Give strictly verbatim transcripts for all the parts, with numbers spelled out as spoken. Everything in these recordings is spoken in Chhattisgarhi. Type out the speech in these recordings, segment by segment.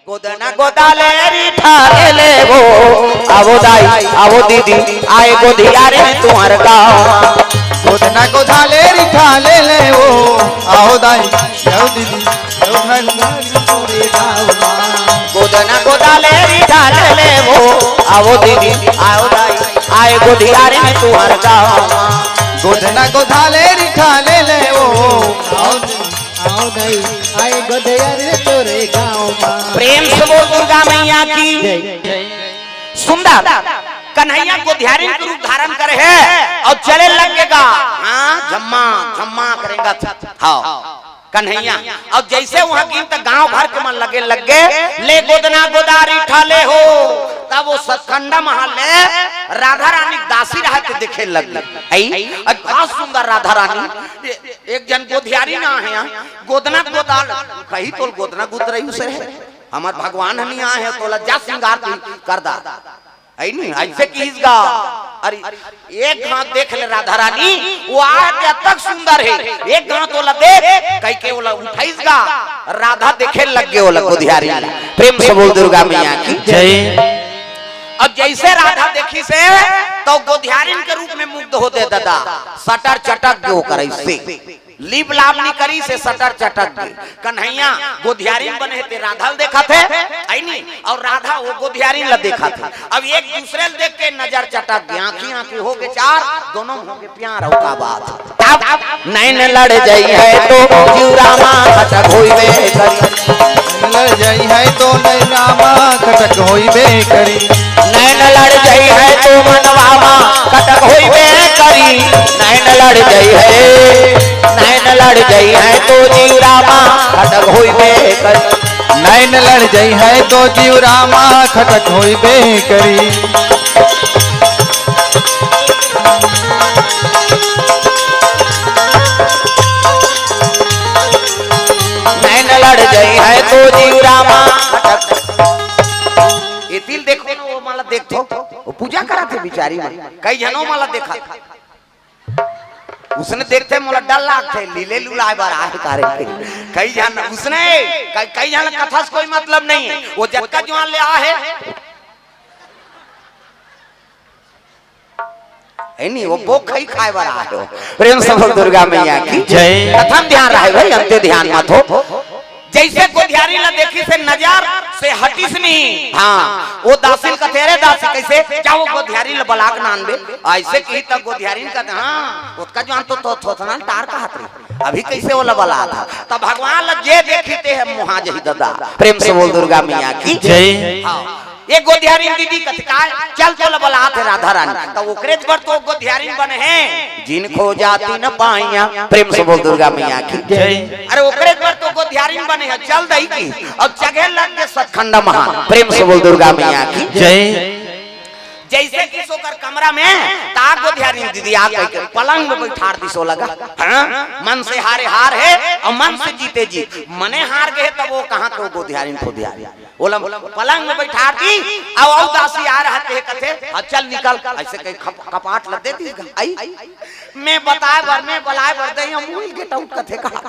गोदना गोदाले रिठा ले ले वो, आवो दाई, आवो दीदी, आए गोधियारिन तुंहर गाँव। गोदना गोदाले रिठा ले ले वो, आवो दाई, आवो दीदी, आवो भाई, गोदना गोदाले रिठा ले ले वो, आवो दीदी, आवो दाई, आए गोधियारिन तुंहर गाँव। गोदना गोदाले रिठा ले ले वो, आवो दीदी। आओ दाई, आए गोधियारिन तोरे गाँव मा। प्रेम से बोल दुर्गा मैया की। जय। सुंदर कन्हैया गोधियारिन के रूप धारण करे हे अउ चले लग गे गा। हाँ, झम्मा झम्मा करेंगा। हाँ, कन्हैया। अउ जइसे उहाँ गिन त गाँव भर के मन लगे लग गे, ले गोदना गोदारी ठाले हो। तब वो सतखंडा महल ले राधा रानी दासी रहत देखे लग गे। आई, अउ बहुत सुंदर राधा रानी। एक झन गोधियारिन हे, गोदना गोदाल, कही तोल गोदना गुदरई उसे हे। हमर भगवान ह नइ आए हे, तोला जा सिंगार तू कर दा। है नी, अइसे किहिस गा। अरे, एक घांव देख ले राधा रानी, वो आए ते अतक सुंदर हे, एक घांव तोला देख, कहिके ओला उठाइस गा। राधा देखे लग गे ओला गोधियारिन। प्रेम से बोल दुर्गा मैया की। जय। अब जइसे राधा देखिस हे, त गोधियारिन के रूप में मुग्ध हो दे ददा। सटर चटक गे ओकर अइसे। लीप लाप नइ करिस हे, सटर चटक गे। कन्हैया गोधियारिन बने हे ते राधा ल देखत हे, है नी? अउ राधा वो गोधियारिन ल देखत हे। अब एक दूसरे ल देख के नजर चटक गे, आँखी आँखी हो गे चार, दोनों म हो गे प्यार अउ का बात। तब नैन लड़ जइहै तो जीव रामा खटक होइबे करी। लड़ जइहै तो नैन रामा खटक होइबे करी। नैन लड़ जइहै तो मनवा मा खटक होइबे करी। नैन लड़ जइहै, नैन लड़ जइहै तो जीव रामा खटक होइबे करी। नैन लड़ जइहै तो जीव रामा खटक होइबे करी। नैन लड़ जइहै तो जीव रामा खटक। एती ल देखो ना, वो मन ला देखथो, वो पूजा करत हे बिचारी मन, कई झन वो मन ला देखत। उसने देखथे मोला डर लागथे, लीले लुलाए बर आए का रे। कई झन उसने, कई, कई झन कथा से कोई मतलब नहीं हे, वो जतका जुवान ले आए हे, है नी, वो बोक खई खाए बर आए हो। प्रेम से बोल दुर्गा मैया की जय। कथा म ध्यान रहे भाई, अंते ध्यान मत हो। जइसे गोधियारिन ला देखिस हे नजर से हटिस नहीं। हाँ, वो दासी ल कथे, "अरे दासी, कइसे? जा वो गोधियारिन ला बला के लान बे।" अइसे किही त गोधियारिन कथे, "हाँ, ओतका जुवान तो, तो थोथना टार कहत रही, अभी कइसे ओला बलात हस?" त भगवान ला जे देखिस ते ह मोहा जही ददा। प्रेम से बोल दुर्गा मैया की जय। हाँ। ये गोधियारिन दीदी कथे, "काय? चल तोला बलात हे राधा रानी।" त ओकरे बर तो गोधियारिन बने हे, जिन खोजा तिन पाइया। प्रेम से बोल दुर्गा मैया की जय। अरे ओकरे बर तो गोधियारिन बने हे, चल दई की। अब चघे लग गे सतखंडा महल। प्रेम से बोल दुर्गा मैया की जय। जइसे कि ओकर कमरा में ता गोधियारिन दीदी आ कहिके पलंग में बइठार दिस ओला गा। हाँ? मन से हारे हार हे अउ मन से जीते जीत। मने हार गे हे तब वो कहाँ के गोधियारिन खोधियारिन। ओला पलंग में बइठार दिस, अउ, अउ दासी आ रहा ते कथे, "हाँ, चल निकल।" अइसे कहि खप-, कपाट ल दे दिस गा। आई, मैं बताए बर, मैं बलाए बर दे, हम will get out कथे कहा।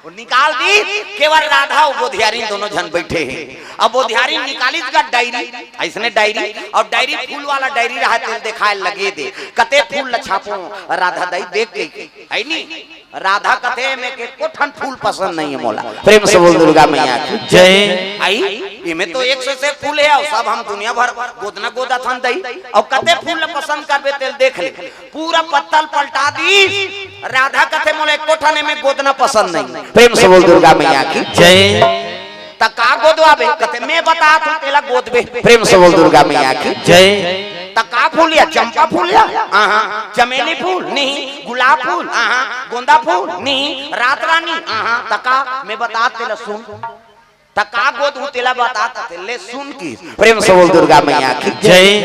वो निकाल दिस, केवल राधा अउ गोधियारिन दोनों झन बइठे हे। अब गोधियारिन निकालिस गा डायरी, अइसने डायरी, अउ डायरी फूल वाला डायरी रहा, तेला देखाए लगे दे। कते फूल ल छापो, राधा दाई देख के, है नी? राधा कथे, "एमे के एको ठन फूल पसंद नहीं हे मोला।" प्रेम से बोल दुर्गा मैया की जय। आई, एमे तो एक सौ से फूल हे, अउ सब हम दुनिया भर गोदना गोदत हन दई। अउ कते फूल ल पसंद करबे तेला देख ले। पूरा पत्तल पलटा दिस। राधा कथे, "मोला एको ठन एमे गोदना पसंद नहीं।" प्रेम से बोल दुर्गा मैया की जय। त का गोदवाबे? कथे, "मैं बतात हूँ, तेला गोदबे।" प्रेम से बोल दुर्गा मैया की जय। त का फूल या? चंपा फूल या? आहा। चमेली फूल? नहीं। गुलाब फूल? आहा। गोंदा फूल? नहीं। रात रानी? आहा। त का? मैं बतात तेला सुन। त का गोदहूँ तेला बतात, तेला सुन किहिस। प्रेम से बोल दुर्गा मैया की जय।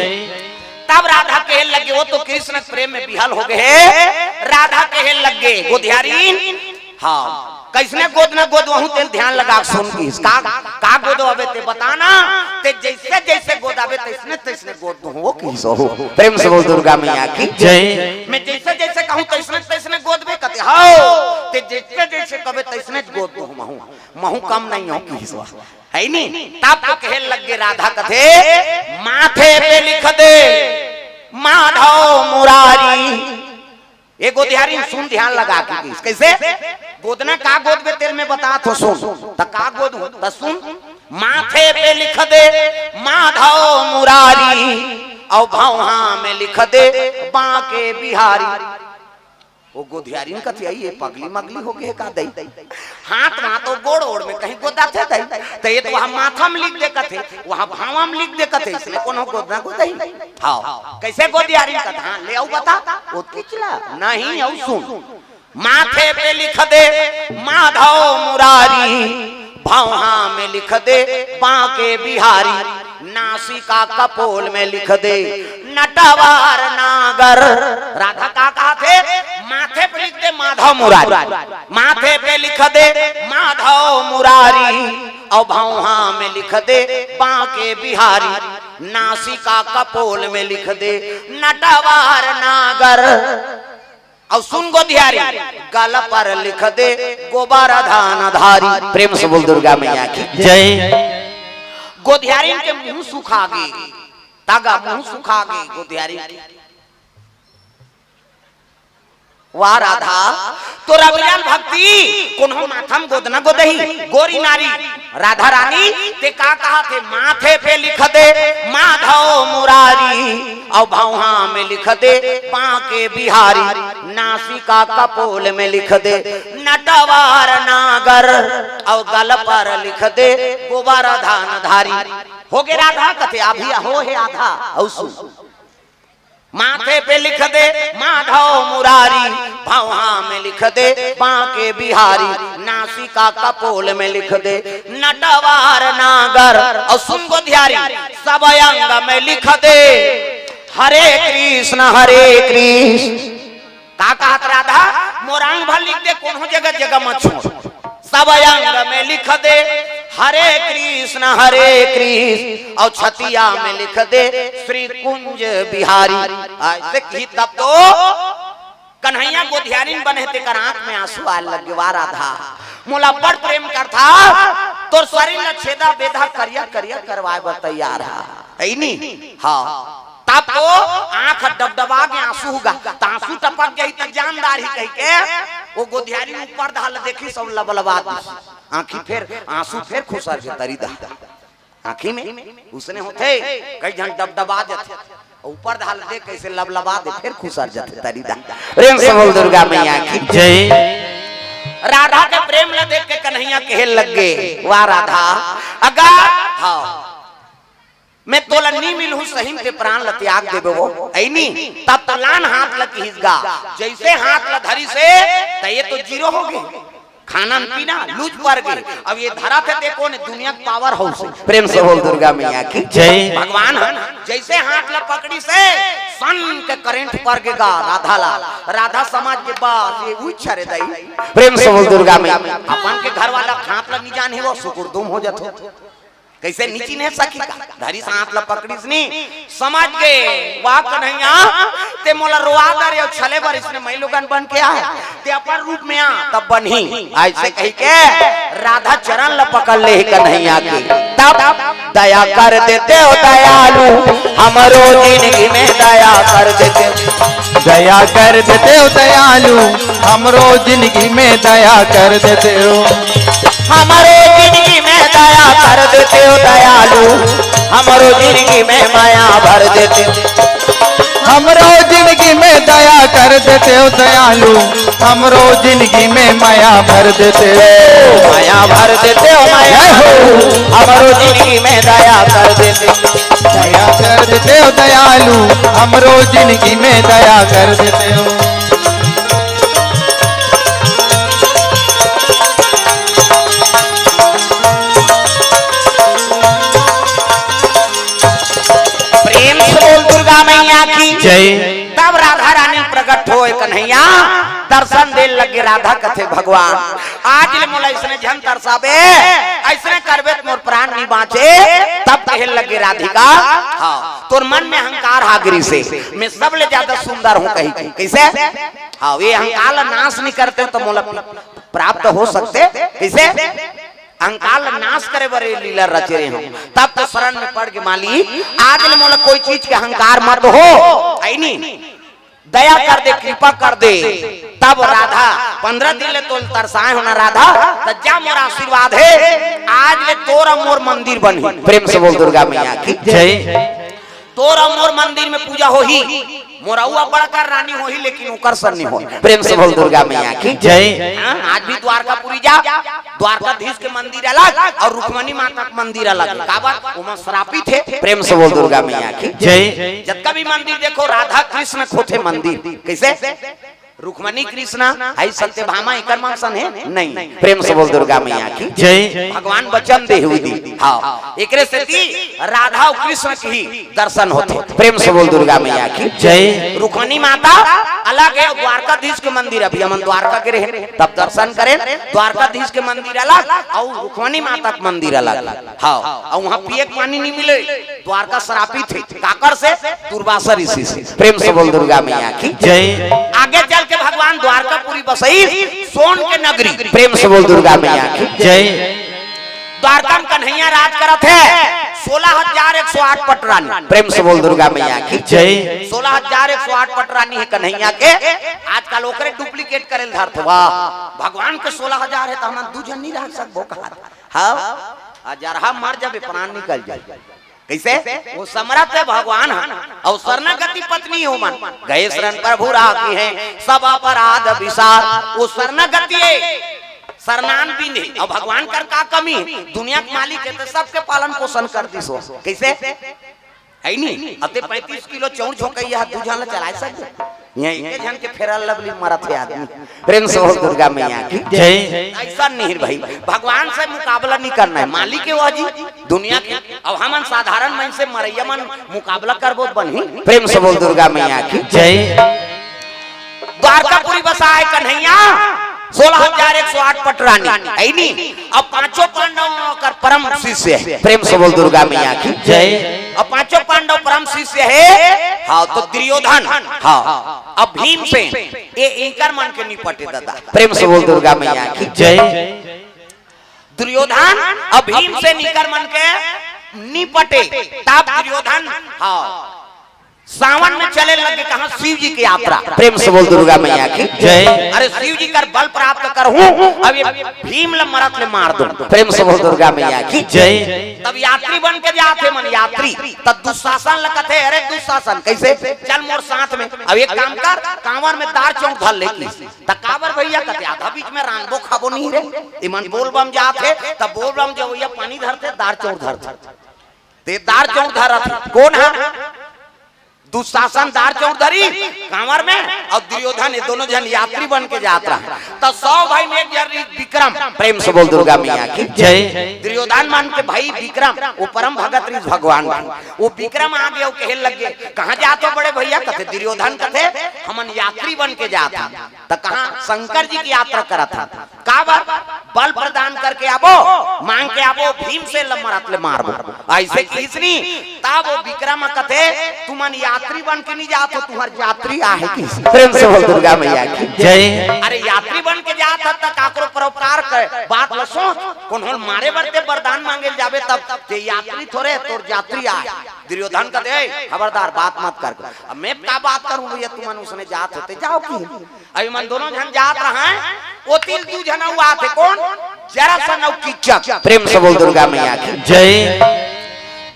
तब राधा कहे लगे, वो तो कृष्ण प्रेम में बिहल हो गे हे। राधा कहे लगे, गोधियारिन, हाँ, कइसने गोदना गोदवहूँ तेला ध्यान लगा के सुन किहिस। का, का गोदवाबे ते बता ना, ते जइसे जइसे गोदाबे तइसने तइसने गोद दूँ हो किहिस हो। प्रेम से बोल दुर्गा मैया की जय। मैं जइसे जइसे कहूँ तइसने तइसने गोदबे कथे, "हव, ते जइसे जइसे कबे तइसने गोद दूँ महूँ, महूँ कम नहीं हो किहिस हो।" है नी? तब तो कहे लग गे राधा कथे, माथे पे लिख दे माधव मुरारी। ए गोधियारिन सुन ध्यान लगा के कहिस। कइसे? गोदना का गोदबे तेला मैं बतात हों सुन। त का गोदहूं त सुन, माथे पे लिख दे माधव मुरारी, अउ भौहा में लिख दे बांके बिहारी। ओ गोधियारिन कथे, "अई, ए पगली मगली हो गे का दई? हाथ मा तो गोड़ ओड़ में कहीं गोदाथे दई, त ए तो उहां माथा में लिख दे कथे, उहां भौहा में लिख दे कथे, अइसने कोनो गोदना गोदही?" हां, कइसे गोधियारिन कथे? हां, ले अउ बता, ओ किचला नहीं, अउ सुन, माथे पे लिख दे माधव मुरारी, भौहा में लिख दे बांके बिहारी, नासिका कपोल में लिख दे नटवर नागर। राधा का कहाथे? माथे पे लिख दे माधव मुरारी, माथे पे लिख दे माधव मुरारी, अउ भौहा में लिख दे बांके बिहारी, नासिका कपोल में लिख दे नटवर नागर। अउ सुन गोधियारी, गल पर लिख दे गोबर धन धारी। प्रेम से बोल दुर्गा मैया की जय। गोधियारिन के मुंह सुखा गे, तागा मुंह सुखा गे गोधियारिन के। वाह राधा, तोर अविरल भक्ति कोनो माथा म गोदना गोदही, गोरी नारी राधा रानी, ते का कहाथे? माथे पे लिख दे माधव मुरारी, अउ भौहा में लिख दे बांके बिहारी, नासिका कपोल में लिख दे नटवर नागर, अउ गल पर लिख दे गोबर धन धारी। हो गे राधा कथे, अभी हो हे आधा, अउ सुन। माथे पे लिख दे माधव मुरारी, भौहा में लिख दे बांके बिहारी, नासिका कपोल में लिख दे नटवर नागर। अउ सुन गोधियारी, सब अंग में लिख दे हरे कृष्ण हरे कृष्ण। का कहत राधा? मोर अंग भर लिख दे, कोनो जगह जगह मत छोड़। सब अंग में लिख दे हरे कृष्ण हरे कृष्ण, अउ छतिया में लिख दे श्री कुंज बिहारी। अइसे कही तब तो कन्हैया गोधियारिन बने तेकर आंख में आंसू आय लग गे। वाह राधा, मोला बड़ प्रेम करथा, तोर शरीर ला छेदा बेधा करिया करिया करवाय बर तैयार हा, है नी? हां। तब तो आंख डबडबा के आंसू होगा, त आंसू टपक गई त जान डारही कहिके ओ गोधियारिन ऊपर डहार ल देखिस अउ लबलबा दिस। आंखी फेर, आंसू फेर खुसर गे तरी डहार। आंखी में उसने होथे, कई झन डबडबा जथे, ऊपर डहार ल देख कइसे लबलबा दे, फेर खुसर जथे तरी डहार। प्रेम से बोल दुर्गा मैया की जय। राधा के प्रेम ल देख के कन्हैया कहे लग गे, वाह राधा, अगर हां मैं तोला नी मिलहूं सही म ते प्राण ल त्याग देबे वो, ऐनी? तब तो लान हाथ ल किहिस गा, जइसे हाथ ल धरिस हे, त ए तो जीरो हो गे, खाना न पीना लूज पर गे। अब ए धरत हे ते कोन ए? दुनिया के पावर हाउस हे। प्रेम से बोल दुर्गा मैया की जय। भगवान ह जइसे हाथ ल पकड़िस हे, सन के करंट पर गे गा राधा ला। राधा समझ गे बस ए उछरे दई। प्रेम से बोल दुर्गा मैया। अपन के घर वाला के हाथ ल नी जान हे वो सुकुर दुम हो जथे। कइसे नी चिन्हे सखी का? धरिस हाथ ल पकड़िस नी, समझ गे, वाह कन्हैया, ते मोला रोवा डरे अउ छले बर इसने मइलोगन बन के आय, ते अपन रूप में आ, तब बनही। अइसे कहिके राधा चरण ल पकड़ ले हे कन्हैया के। तब दया कर देते हो दयालु, हमरो जिंदगी में दया कर देते हो। दया कर देते हो दयालु, हमरो जिंदगी में दया कर देते हो। हमरो जिंदगी में दया कर देते हो दयालु, हमरो जिंदगी में मया भर देते हो। हमरो जिंदगी में दया कर देते हो दयालु, हमरो जिंदगी में मया भर देते हो। मया भर देते हो, मया हो। हमरो जिंदगी में दया कर देते हो। दया कर देते हो दयालु, हमरो जिंदगी में दया कर देते हो। प्रेम से बोल दुर्गा मैया की जय। तब राधा रानी प्रकट होय कन्हैया, दर्शन दे लगे राधा कथे भगवान, आज ले मोला इसने झन तरसाबे, अइसने करबे त मोर प्राण नी बांचे। तब कहे लगे राधिका, हां, तोर मन में अहंकार हा गिरिस हे, मैं सबले ज्यादा सुंदर हूं कहिके। कइसे? हां, ए अहंकार ला नाश नी करते त मोला प्राप्त हो सकते। कइसे? अहंकार ला नाश करे बर ये लीला रचे रहे हंव। तब तो शरण में पड़ के मालिक, आज ले मोला कोई चीज के अहंकार मत हो, है नी? दया कर दे, कृपा कर दे। तब राधा, पंद्रह दिन ले तोल तरसाए हों ना राधा, त जा मोर आशीर्वाद हे, आज ले तोर अउ मोर मंदिर बनही। प्रेम से बोल दुर्गा मैया की। जय। तोर अउ मोर मंदिर में पूजा होही, मोर अउ बड़का रानी होही, लेकिन ओकर सन नी होही। प्रेम से बोल दुर्गा मैया की। जय। हाँ, आज भी द्वारकापुरी जा, द्वारकाधीश के मंदिर अलग अउ रुक्मणी माता के मंदिर अलग हे। काबर? ओमा श्रापित हे। प्रेम से बोल दुर्गा मैया की। जय। जतका भी मंदिर देखो, राधा कृष्ण के होथे मंदिर। कइसे? रुक्मणी कृष्ण, हई सत्यभामा, एकर मन सन हे? नहीं। प्रेम से बोल दुर्गा मैया की। जय। भगवान वचन दे हुए दी। हाँ, एकरे सेती राधा अउ कृष्ण के ही दर्शन होथे। प्रेम से बोल दुर्गा मैया की। जय। रुक्मणी माता अलग हे, द्वारकाधीश के मंदिर, अभी हमन द्वारका के रहे, तब दर्शन करेन, द्वारकाधीश के मंदिर अलग अउ रुक्मणी माता के मंदिर अलग। हाँ, अउ वहाँ पिए के पानी नी मिले, द्वारका श्रापित हे। काकर से? दुर्वासा ऋषि से। प्रेम से बोल दुर्गा मैया की। जय। आगे चल के भगवान द्वारकापुरी बसइस, सोन के नगरी। प्रेम से बोल दुर्गा मैया की। जय। द्वारका में कन्हैया राज करत हे, सोलह हजार एक सौ आठ पटरानी। प्रेम से बोल दुर्गा मैया की। जय। सोलह हजार एक सौ आठ पटरानी हे कन्हैया के। आजकल ओकरे duplicate करे ल धरत हे। वाह, भगवान के सोलह हजार हे त हमन दू झन नी रह सकबो कहा? हाँ, अजरहा मर जाबे, प्राण निकल जाए। कइसे? वो समरथ हे भगवान ह, अउ शरणागति पत्नी हे ओमन। गए शरण प्रभु राखिहैं, सब अपराध बिसार। वो शरणागति हे, शरणान बिंद हे। अउ भगवान कर का कमी हे? दुनिया के मालिक हे, त सबके पालन पोषण कर दिस हो। कइसे? है नी? अते पैंतीस किलो चौर झोंकइया, दू झन ला चलाए सकथे? इहाँ एके झन के Fair Lovely मरत हे आदमी। प्रेम से बोल दुर्गा मैया की। जय। अइसन नहीं भाई, भगवान से मुकाबला नहीं करना हे, मालिक हे वो जी दुनिया के। अब हमन साधारण मन से मरइया मन मुकाबला करबो त बनही। प्रेम से बोल दुर्गा मैया की। जय। द्वारकापुरी बसाए कन्हैया, सोलह हजार एक सौ आठ पटरानी, है नी? अब पांचों पांडव ओकर परम शिष्य हे। प्रेम से बोल दुर्गा मैया की। जय। अब पांचों पांडव परम शिष्य हे। हाँ, तो दुर्योधन, हाँ, अब भीमसेन, ये एकर मन के नी पटे दादा। प्रेम से बोल दुर्गा मैया की। जय। दुर्योधन अब भीमसेन एकर मन के नी पटे। तब दुर्योधन, हाँ, सावन में चले लगे कहाँ? शिव जी की यात्रा। प्रेम से बोल दुर्गा मैया की। जय। अरे शिव जी कर बल प्राप्त करहूं, अब ये भीम ल मरत ले मार दूं। प्रेम से बोल दुर्गा मैया की। जय। तब यात्री बन के जात हे मन यात्री, तब दुशासन ल कथे, अरे दुशासन कइसे? चल मोर साथ में। अब एक काम कर, कांवर में दार चौक धर ले की। त काबर भइया कथे, आधा बीच में रांगबो खाबो नहीं रे। इमन बोलबम जात हे, त बोलबम जवइया पानी धरथे, दार चौक धरथे। ते दार चौक धरत हे। कोन ह? दुशासन दार चौक धरी कांवर में, अउ दुर्योधन, ये दोनों झन यात्री बन के जात रहा। त सौ भाई में एक झन रिहिस विक्रम। प्रेम से बोल दुर्गा मैया की। जय। दुर्योधन मन के भाई विक्रम, वो परम भगत रिहिस भगवान के। वो विक्रम आगे अउ कहे लगे, कहाँ जात हो बड़े भइया? कथे दुर्योधन कथे, हमन यात्री बन के जात हन। त कहाँ? शंकर जी की यात्रा करत हन। काबर? बल प्रदान करके आबो, मांग के आबो, भीमसेन ल मरत ले मारबो। अइसे किहिस नी, तब वो विक्रम कथे, तुमन यात्री बन के नी जात हो, तुम्हर जात्री आहे किहिस। प्रेम से बोल दुर्गा मैया की। जय। अरे यात्री बन के जात ह त काकरो परोपकार कर, बात ल सोच, कोनो ल मारे बर ते वरदान मांगे ल जाबे तब ते यात्री थोरे, तोर जात्री आहे। दुर्योधन कथे, ए, खबरदार बात मत कर। अब मैं का बात करूं भइया, तुमन उसने जात हो ते जाव की। अभी मन दोनों झन जात रहा है, ओती ले दू झन अउ आथे, कोन? जरासंध अउ कीचक। प्रेम से बोल दुर्गा मैया की। जय।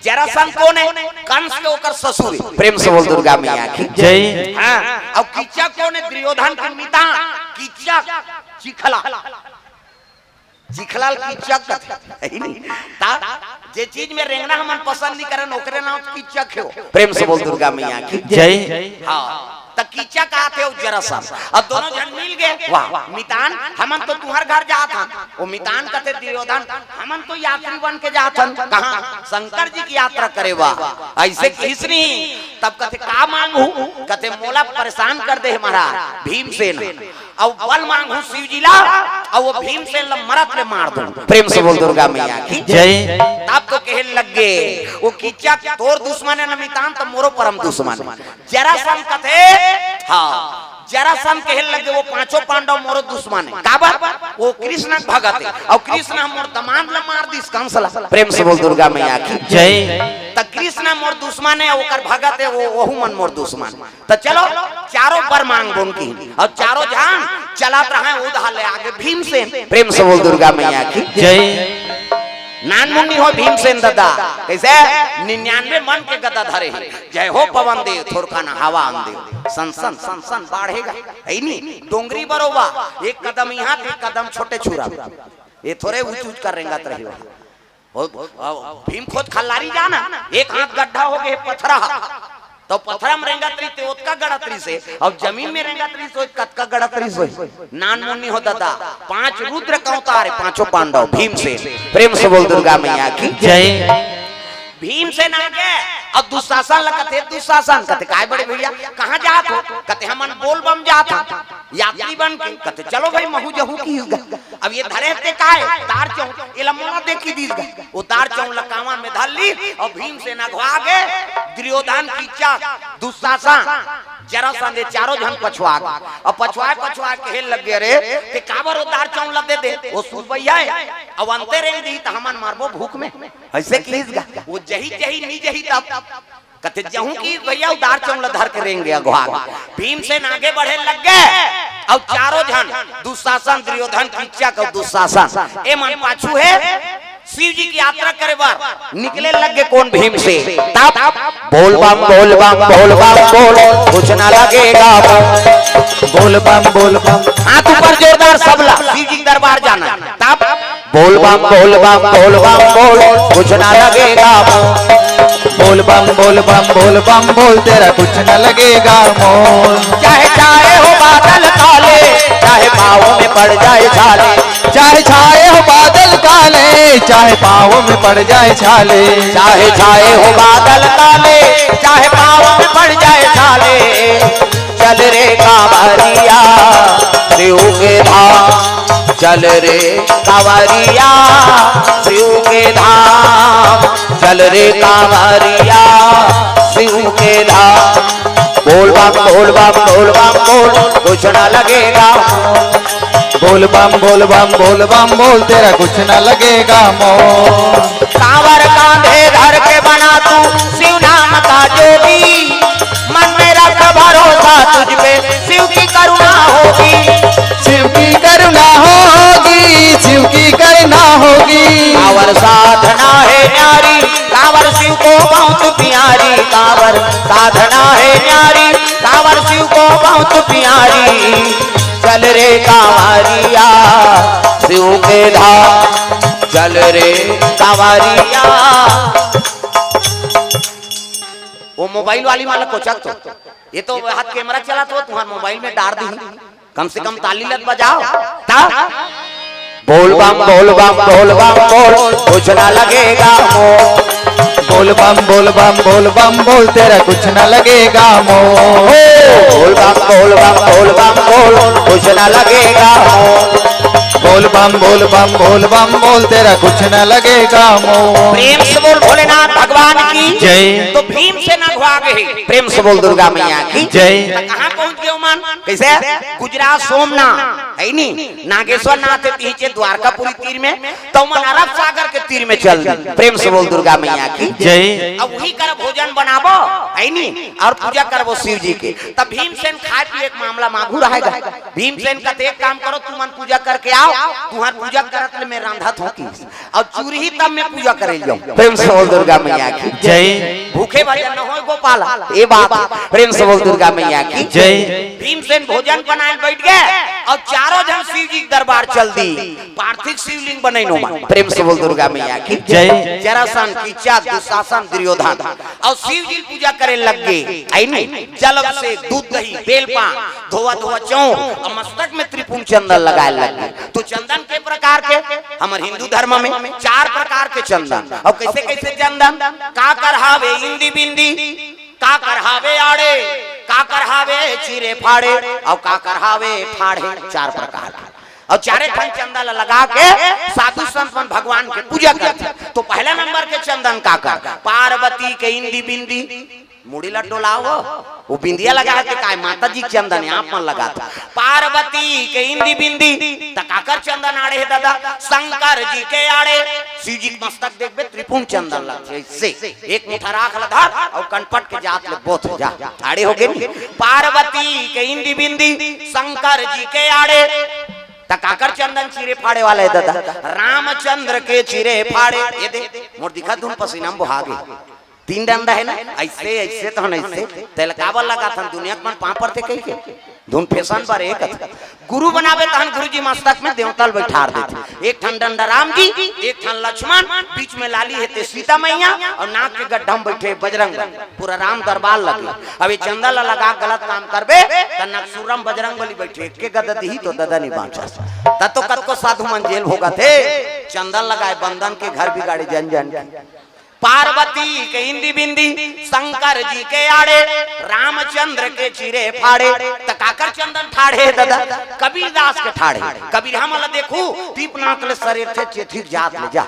जरासंध कोन हे? कंस के ओकर ससुर हे। प्रेम से बोल दुर्गा मैया की। जय। हाँ, अउ कीचक कोन हे? दुर्योधन के मितान। कीचक, चिखला। चिखला ल कीचक कथे, है नी? ता जे चीज में रेंगना हमन पसंद नहीं करन, ओकरे नाम कीचक हे। प्रेम से बोल दुर्गा मैया की। जय। हाँ, त कीचक आथे अउ जरासंध। अब दोनों झन मिल गे। वाह। मितान, हमन तो तुंहर घर जात हन। वो मितान कथे दुर्योधन, हमन तो यात्री बन के जात हन। कहाँ? शंकर जी की यात्रा करे बर। अइसे किहिस नी, तब कथे का मांगहू? कथे मोला परेशान कर दे महाराज भीमसेन। अउ बल मांगहूं शिव जी ला, अउ वो भीमसेन ला मरत ले मार दूं। प्रेम से बोल दुर्गा मैया की। जय। तब तो कहे लग गे, वो कीचक तोर दुश्मन हे ना मितान, त मोरो परम दुश्मन हे। जरासंध कथे, हाँ, जरासंध कहे लगे, "वो पांचों पांडव मोरो दुश्मन हे।" काबर? वो कृष्ण के भगत हे, अउ कृष्ण ह मोर दमांद ला मार दिस, कंस ला। प्रेम से बोल दुर्गा मैया की। जय। त कृष्ण मोर दुश्मन हे, ओकर भगत हे, वो, वहू मन मोर दुश्मन। त चलो, चारों बर मांग बोन की, अउ चारों झन चलत रहे, उधार ले आगे भीमसेन। प्रेम से बोल दुर्गा मैया की। जय। नान मुन्नी हो भीमसेन दादा, कइसे निन्यानवे मन के गदा धरे हे। जय हो पवन देव, थोरका न हवा आन देव। सन सन सन सन बाढ़ेगा, हे नी? डोंगरी बरोबर, एक कदम इहाँ त एक कदम छोटे छुरा। ये थोरे ऊंच ऊंच कर रेंगत रही हो। वो, वो, भीम खोज खल्लारी जाना, एक हाथ गड्ढा हो गए पथरा। त पथरा में रेंगत रहिस ते ओतका गड़त रहिस हे, अउ जमीन में रेंगत रहिस ते कतका गड़त रहिस हे। नान मुन्नी हो दादा, पांच रुद्र के अवतार हे, पांचों पांडव, भीमसेन। प्रेम से बोल दुर्गा मैया की। जय। भीमसेन आगे, अउ दुशासन ला कथे, दुशासन कथे, "काय बड़े भैया, कहाँ जात हो?" कथे, "हमन बोलबम जात हन, यात्री बन के।" कथे, "चलो भाई, महू जहूँ किहिस गा।" अब ये धरे हते काय? दार चौं, एला मोला देखी दिस गा। वो दार चौं ला कांवर में धर लिस, अउ भीमसेन अघवा गे, दुर्योधन, किचक, दुशासन, जरासंध, ये चारों झन पछुआ गे। अउ पछुआय पछुआय कहे लग गे, "अरे, ते काबर वो दार चौं ला दे दे? वो सुरबैया हे, अउ अंते रेंग दिही त हमन मरबो भूख में।" अइसे किहिस गा। वो जही जही नी जही तब कथे, "जहूँ किहिस भैया, वो दार चौं ला धर के रेंग गे अघवा गे।" भीमसेन आगे बढ़े लग गे, अउ चारों झन, दुशासन, दुर्योधन, किचक अउ दुशासन, ए मन पाछू हे। शिव जी के यात्रा करे बर निकले लग गे कोन? भीमसेन। तब बोल बम, बोल बम, बोल बम, बोल, कुछ ना लगेगा बम। बोल बम, बोल बम। हाथ ऊपर जोरदार सबला, शिव जी के दरबार जाना। तब बोल बम, बोल बम, बोल बम, बोल, कुछ ना लगेगा मोल। बोल बम, बोल बम, बोल बम, बोल, तेरा कुछ ना लगेगा मोल। चाहे छाए हो बादल काले, चाहे पाँव में पड़ जाए छाले। चाहे छाए हो बादल काले, चाहे पाँव में पड़ जाए छाले। चाहे छाए हो बादल काले, चाहे पाँव में पड़ जाए छाले। चल रे कांवरिया शिव के धाम, चल रे कांवरिया शिव के धाम, चल रे कांवरिया शिव के धाम। बोल बम, बोल बम, बोल बम, बोल, कुछ ना लगेगा। बोल बम, बोल बम, बोल बम, बोल, तेरा कुछ ना लगेगा मोल। कांवर कांधे धर के बना तू शिव नाम का जोगी, मन में रख भरोसा तुझ पे, शिव की करुणा होगी। शिव की करुणा होगी, शिव की करुणा होगी। कांवर साधना है न्यारी, कांवर शिव को बहुत प्यारी। कांवर साधना है न्यारी, कांवर शिव को बहुत प्यारी। चल रे कांवरिया शिव के धाम, चल रे कांवरिया। वो मोबाइल वाली मन ला कोचक तो, ये तो हाथ कैमरा चलात हो, तुम्हार मोबाइल में डार दिही। कम से कम ताली लत बजाओ। ता? बोल बम, बोल बम, बोल बम, बोल, कुछ ना लगेगा मोल। बोल बम, बोल बम, बोल बम, बोल, तेरा कुछ ना लगेगा मोल। बोल बम, बोल बम, बोल बम, बोल, कुछ ना लगेगा मोल। बोल बम, बोल बम, बोल बम, बोल, तेरा कुछ ना लगेगा मोल। प्रेम से बोल भोलेनाथ भगवान की जय। तो भीमसेन अघवा गे हे। प्रेम से बोल दुर्गा मैया की जय। त कहाँ पहुँच गे मन? कइसे? गुजरात सोमनाथ, हे नी? नागेश्वर नाथ हे तिहिचे द्वारकापुरी तीर में, त ओमन अरब सागर के तीर में चल दिस। प्रेम से बोल दुर्गा मैया की जय। अब उही करा भोजन बनाबो, हे नी? अउ पूजा करबो शिव जी के। त भीमसेन खाए पिए के मामला म आघू रहे गा। भीमसेन कथे, "एक काम करो, तुमन पूजा करके आओ, तुम्हार पूजा करत ले मैं रांधत हों।" अउ चूरही तब मैं पूजा करे जाऊं। प्रेम से बोल दुर्गा मैया की जय। भूखे भजन न होय गोपाल, ये बात। प्रेम से बोल दुर्गा मैया की जय। भीमसेन भोजन बनाए बइठ गे अउ चारों झन शिव जी के दरबार चल दिस। पार्थिव शिवलिंग बनइन ओमन। प्रेम से बोल दुर्गा मैया की जय। जरासंध, किचक, दुशासन, दुर्योधन अउ शिव जी पूजा करे लग गे। हे नी? जल अभिषेक, दूध दही, बेलपान, धोवा धोवा चौंक अउ मस्तक में त्रिपुंड चंदन लगाए लग गे। तो चंदन के प्रकार के, हमर हिंदू धर्म में चार प्रकार के चंदन। अउ कइसे कइसे चंदन? काकर हावे इंदी बिंदी, काकर हावे आड़े, काकर हावे चीरे फाड़े, अउ काकर हावे ठाढ़े। चार प्रकार के। अउ चारे ठन चंदन ल लगा के साधु संत मन भगवान के पूजा करथे। तो पहला नंबर के चंदन काकर? पार्वती के इंदी बिंदी, मुड़ी ला डोलाव, वो बिंदिया लगा के काय माता जी के चंदन आप मन लगात। पार्वती के इंदी बिंदी, त काकर चंदन आड़े हे दादा? शंकर जी के आड़े। शिव जी के मस्तक देखबे, त्रिपुंड चंदन लगथे। इससे एक मुठा राख ला धर अउ कनपट के जात ले बोथ जा, आड़े हो गे नी। पार्वती के इंदी बिंदी, शंकर जी के आड़े। त काकर चंदन चीरे फाड़े वाला हे दादा? रामचंद्र के चीरे फाड़े। ये दे, मोर दिखा धुन पसीना म बोहा गे। तीन डंडा हे ना, ऐसे, ऐसे तो हम ऐसे। तेला काबर लगाथन दुनिया के मन पाँव परथे कहिके? धुन फैशन बर एक गुरु बनाबे तहन गुरु जी मस्तक में देवता ल बैठार देथे। एक ठन डंडा राम जी, एक ठन लक्ष्मण, बीच में लाली हे ते सीता मैया अउ नाक के गड्ढा में बैठे बजरंग बली। पूरा राम दरबार लगे। अब ये चंदन ला लगा गलत काम करबे त नकसुरम बजरंग बली बैठे, एक के गदा दिही तो ददा नहीं बाँचस। त तो कतको साधु मन जेल भोगत हे, चंदन लगाए बंदन के घर बिगाड़े जन जन के। पार्वती के इंदी बिंदी, शंकर जी के आड़े, रामचंद्र के चीरे फाड़े। त काकर चंदन ठाढ़े हे ददा? कबीरदास के ठाढ़े। कबीर हमन ला देखू, दीप नाक ले सरेर थे चेथिक जात ले जा।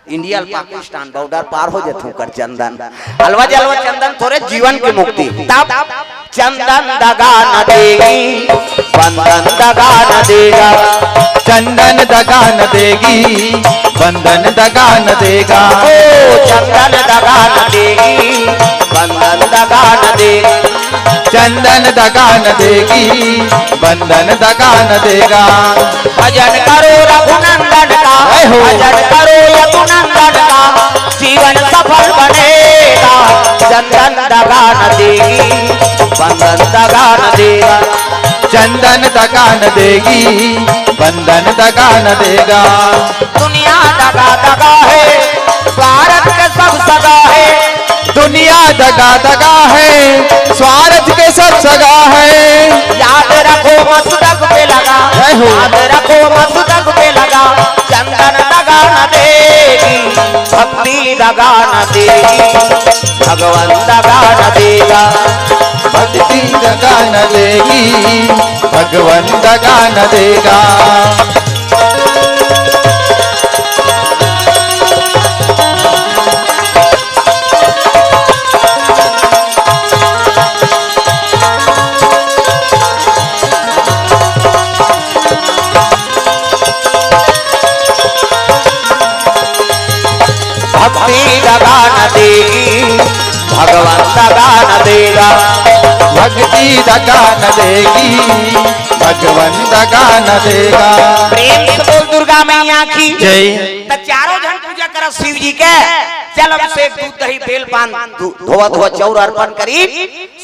इंडिया ल पाकिस्तान बॉर्डर पार हो जथे ओकर चंदन। अलवा जलवा चंदन तोरे जीवन के मुक्ति। तब चंदन दगा न देगी, बंधन दगा न देगा। चंदन दगा न देगी, बंधन दगा न देगा। ओ चंदन दगा न देगी, बंधन दगा न देगी। चंदन दगा न देगी, बंधन दगा न देगा। भजन करो रघुनंदन का, जय हो। भजन करो यदुनंदन का, जीवन सफल बनेगा। चंदन दगा न देगी, बंधन दगा न देगा। चंदन दगा न देगी, बंधन दगा न देगा। दुनिया दगा दगा है, स्वार्थ के सब सगा है। दुनिया दगा दगा है, स्वार्थ के सब सगा है। याद रखो मस्तक पे लगा, जय हो। याद रखो मस्तक पे लगा, चंदन दगा न देगी, भक्ति दगा न देगी, भगवान दगा न देगा। भक्ति दगा न देगी, भगवान दगा न देगा। भक्ति दगा न देगी, भगवान दगा न देगा। भक्ति दगा न देगी, भगवान दगा न देगा। प्रेम से बोल दुर्गा मैया की जय। त चारों झन पूजा करत शिव जी के, जल अभिषेक, दूध, दही, बेल, पान, धोवा धोवा चाउर अर्पण करी।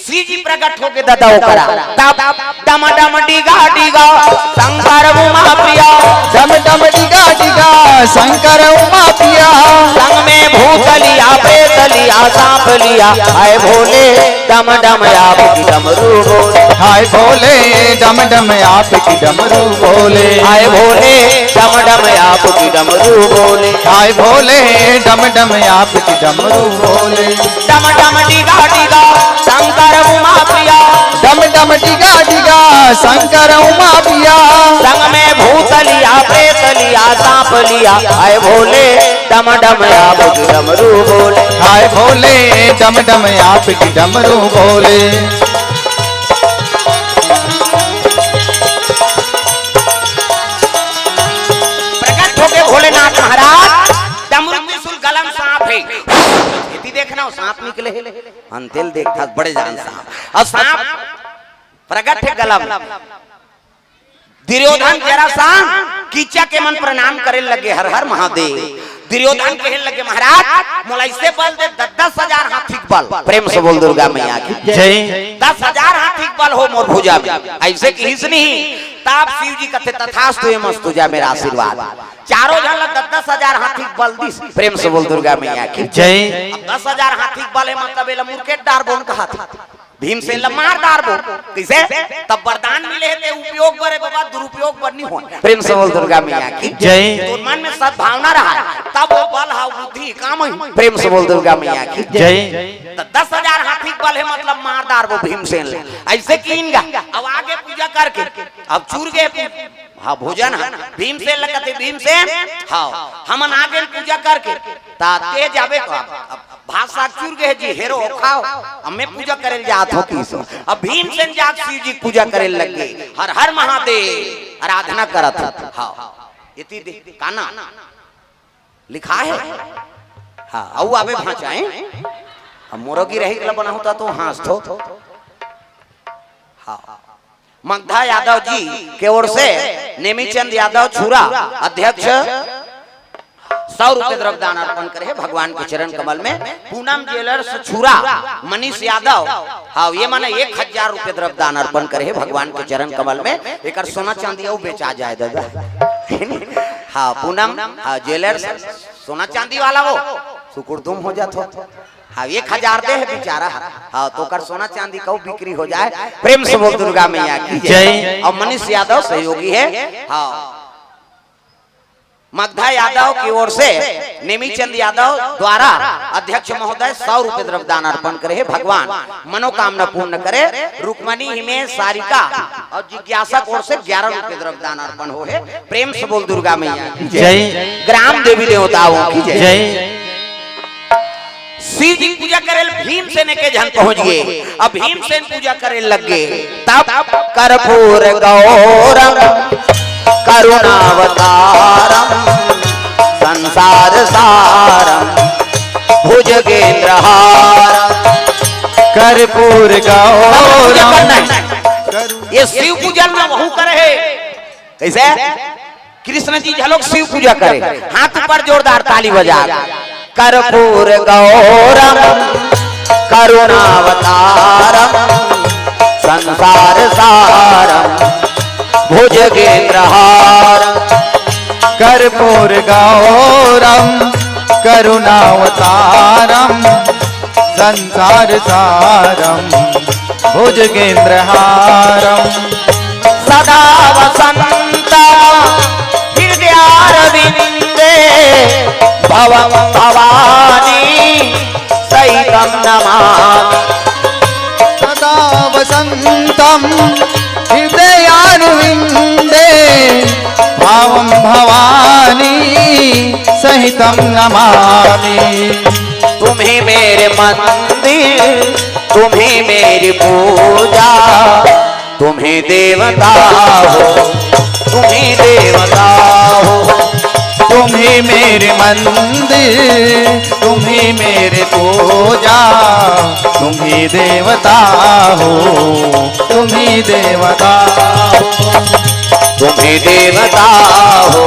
शिव जी प्रकट होके ददा ओकरा। तब डम डम डिगा डिगा शंकर उमा प्रिया। डम डम डिगा डिगा शंकर उमा प्रिया। संग में भूत लिया, प्रेत लिया, सांप लिया। हाय भोले डम डम आपकी डमरू बोले। हाय भोले डम डम आपकी डमरू बोले। हाय भोले डम डम आपकी डमरू बोले। हाय भोले डम डम आपकी डमरू बोले। डम डम डिगा डिगा शंकर उमा प्रिया। डम डम डिगा डिगा शंकर उमा प्रिया। संग में भूत लिया, प्रेत लिया, सांप लिया। हाय भोले डम डम आपकी डमरू बोले। हाय भोले डम डम आपकी डमरू बोले। प्रकट होके भोलेनाथ महाराज डमरू त्रिशूल गला म सांप हे। एती देखना, वो सांप निकले हे। अंतेल देखथस बड़े जान सांप। अउ सांप प्रगट हे गला म। दुर्योधन जरासंध कीचक के मन प्रणाम करे लगे, हर हर महादेव। दुर्योधन कहे लगे, महाराज, मोला ऐसे बल दे, दस दस हजार हाथी के बल। प्रेम से बोल दुर्गा मैया की जय। दस हजार हाथी के बल हो मोर भुजा में। ऐसे किहिस नहीं, तब शिव जी कथे, तथास्तु, एमस्तु, जा मेरा आशीर्वाद। चारों झन ला दस दस हजार हाथी के बल दिस। प्रेम से बोल दुर्गा मैया की जय। अब दस हजार हाथी के बल हे, मतलब एला मुरकेट डारबो न कहा था। भीमसेन ला मार डारबो। कइसे? तब वरदान मिले हे ते उपयोग बर हे बाबा, दुरुपयोग बर नहीं होय। प्रेम से बोल दुर्गा मैया की जय। तोर मन में सद्भावना रहा, तब वो बल हा बुद्धि काम ही। प्रेम से बोल दुर्गा मैया की जय। त दस हजार हाथी के बल हे, मतलब मार डारबो भीमसेन ला। ऐसे किहिन गा। अब आगे पूजा करके, अब चूर गे पू-, हाँ, भोजन हा। भीमसेन ला कथे, भीमसेन, हाँ, हमन आगे पूजा करके, त तें जाबे का, अब भात साग चूर गे हे जी, हेरो खाव, अब मैं पूजा करे ल जात हों किहिस। अब भीमसेन जात शिव जी के पूजा करे लग गे, हर हर महादेव आराधना करत हे। हाँ, एती दे, का ना लिखा हे? हाँ, अउ आबे भांचा हे। अब मोरो गिरही ल बनाहूं त तो हाँसथो। हाँ। मगधा यादव जी के ओर से नेमीचंद यादव छुरा अध्यक्ष सौ रुपये द्रव्य दान अर्पण करे हे भगवान के चरण कमल में। पूनम ज्वेलर्स छुरा मनीष यादव, हाँ, ये माने एक हजार रुपये द्रव्य दान अर्पण करे हे भगवान के चरण कमल में। एकर सोना चांदी अउ बेचा जाए दादा। हाँ, पूनम, हाँ, ज्वेलर्स, सोना चांदी वाला वो सुकुड़दुम हो जात हो। हाँ, एक हजार दे हे बेचारा। हाँ, तो ओकर सोना चांदी कउ बिक्री हो जाए। प्रेम से बोल दुर्गा मैया की जय। जय। अउ मनीष यादव सहयोगी हे। हाँ, मगधा यादव की ओर से नेमीचंद यादव द्वारा अध्यक्ष महोदय सौ रुपये द्रव्य दान अर्पण करे हे। भगवान मनोकामना पूर्ण करे। रुक्मणी, हिमेश, सारिका अउ जिज्ञासा की ओर से ग्यारह रुपये द्रव्य दान अर्पण हो हे। प्रेम से बोल दुर्गा मैया की जय। जय। ग्राम देवी देवताओं की जय। जय। शिव जी पूजा करे ल भीमसेन के झन पहुंच गे। अब भीमसेन पूजा करे लग गे। तब कर्पूर गौरम करुणावतारम संसार सारम भुजगेंद्र हारम। कर्पूर गौरम। ये शिव पूजन में वहू करे हे। कैसे? कृष्ण जी झलोक शिव पूजा करे, हाथ ऊपर जोरदार ताली बजा। कर्पूर गौरम करुणावतारम संसार सारम भुजगेंद्र हारम। कर्पूर गौरम करुणावतारम संसार सारम भुजगेंद्र हारम। सदा वसंतम हृदयारविंदे भवम भवानी सहितम नमामि। सदा वसंतम हृदयारविंदे भावम भवानी सहितम नमामि। तुम ही मेरे मंदिर, तुम ही मेरी पूजा, तुम ही देवता हो, तुम ही देवता हो। तुम ही मेरे मंदिर, तुम ही मेरे पूजा, तुम ही देवता हो, तुम ही देवता हो। तुम ही देवता हो,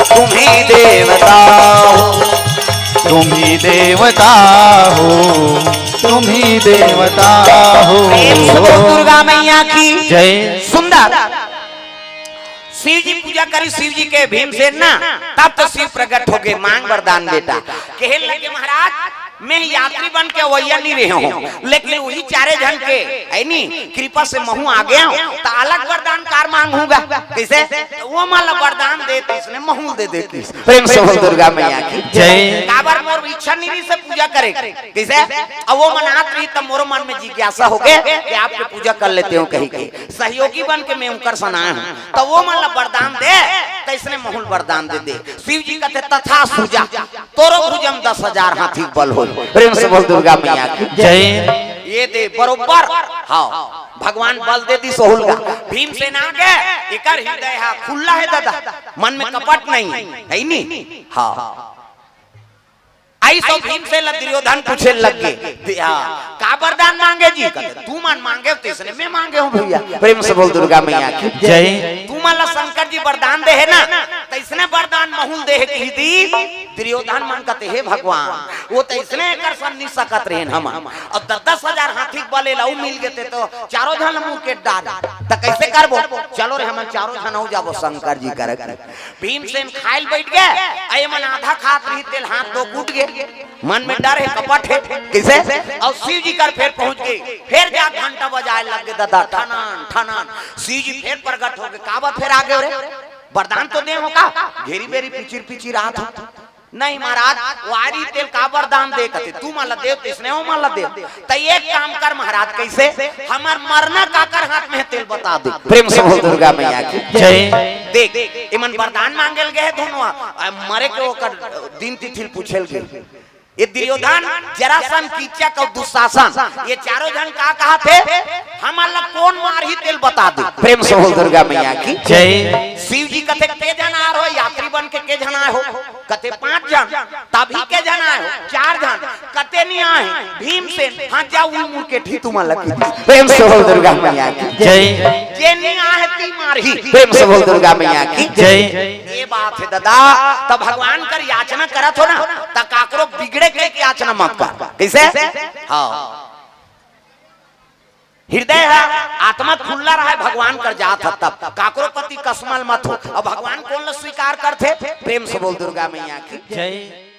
तुम ही देवता हो, तुम ही देवता हो, तुम ही देवता हो। प्रेम से बोल दुर्गा मैया की जय। सुंदर। शिव जी पूजा करी, शिव जी के भीमसेन ना, तब तो शिव प्रकट हो गे, मांग वरदान बेटा। कहे लगे महाराज, मैं यात्री बन के अवइया नहीं रहे हूँ, लेकिन वही चारे झन के, है नी, कृपा से महू आ गया हूँ, तो अलग वरदान कार मांग होगा। कैसे? तो वो मन ला वरदान दे, तो इसने महू दे दे किहिस। प्रेम से बोल दुर्गा मैया की जय। काबर मोर इच्छा नहीं रहिस पूजा करे। कैसे? अब वो मन आत रही, तब मोरो मन में जिज्ञासा हो गए कि आपके पूजा कर लेते हो कहीं के। सहयोगी बन के मैं उनकर सनाए हूँ, तो वो मन ला वरदान दे, तो इसने महू ल वरदान दे दे। शिव जी कहते, "तथा सुजा, तोरो भुजम दस हजार हाथी के बल हो।" प्रेम से बोल दुर्गा मैया की जय। ये दे बरोबर, हाँ, भगवान बल दे दिस ओहू ल गा। भीमसेन आगे, एकर हृदय हा खुल्ला हे दादा, मन में कपट नहीं है, है नी? हाँ। अइस तो भीमसेन ला दुर्योधन पूछे लग गे, दे-, हाँ, का वरदान मांगे जी? कहते, "तू मन मांगे हो, तइसने मैं मांगे हूँ भैया।" प्रेम से बोल दुर्गा मैया की जय। "तू मन ला शंकर जी वरदान दे हे ना, तइसने वरदान महू ल दे हे," किहिस। दुर्योधन मन कहते, "हे भगवान, वो तइसने एकर सन नहीं सकत रहेन हम। अब दस दस हजार हाथी के बल एला अउ मिल गेते तो चारों झन मुँह के डार, त कैसे करबो? चलो रे, हमन चारों झन अउ जाबो शंकर जी करा।" भीमसेन खाय ल बइठ गे, अउ एमन आधा खात रहिस, तेला हाथ दो कूट गे। मन में डर हे, कपट हे, कइसे? अउ शिव जी कर फेर पहुंच गे, फेर जा घंटा बजाय लग गे ददा, ठनन, ठनन। शिव जी फेर प्रगट हो गे, "काबर फेर आ गे रे? वरदान तो दे हो का? घेरी बेरी पिचिर पिचिर आत हो।" "नहीं महाराज, वारी तेला का वरदान दे," कहते, "तू मन ला दे, तइसने ओ मन ला दे।" "त एक काम कर महाराज, कइसे? हमर मरना काकर हाथ में हे तेला बता दे।" प्रेम से बोल दुर्गा मैया की जय। देख, एमन वरदान मांगे ल गे हे दोनों, आ मरे के ओकर दिन तिथि ल पूछे ल गे। ये दुर्योधन, जरासंध, कीचक अउ दुशासन, ये चारों झन का कहाथे? हमन ला कोन मारही तेला बता दे। प्रेम से बोल दुर्गा मैया की। जय। शिव जी कथे, के झन आय हो, यात्री बन के के झन आय हो? कथे, पांच झन। तभी के झन आय हो? चार झन। कते नइ आय हे? भीमसेन। हाँ, जा उही मुड़ के ठी तुमन लगी। प्रेम से बोल दुर्गा मैया की। जय। जे नइ आय हे ती मारही। प्रेम से बोल दुर्गा मैया की। जय। ये बात हे दादा, त भगवान कर याचना करत हो ना, त काकरो बिगड़े के याचना मत कर। कइसे? हाँ। हृदय हे, आत्मा खुल्ला रहय, भगवान कर जात ह तब। काकरो प्रति कसमल मत हो। अउ भगवान कोन ल स्वीकार करथे? प्रेम से बोल दुर्गा मैया की। जय।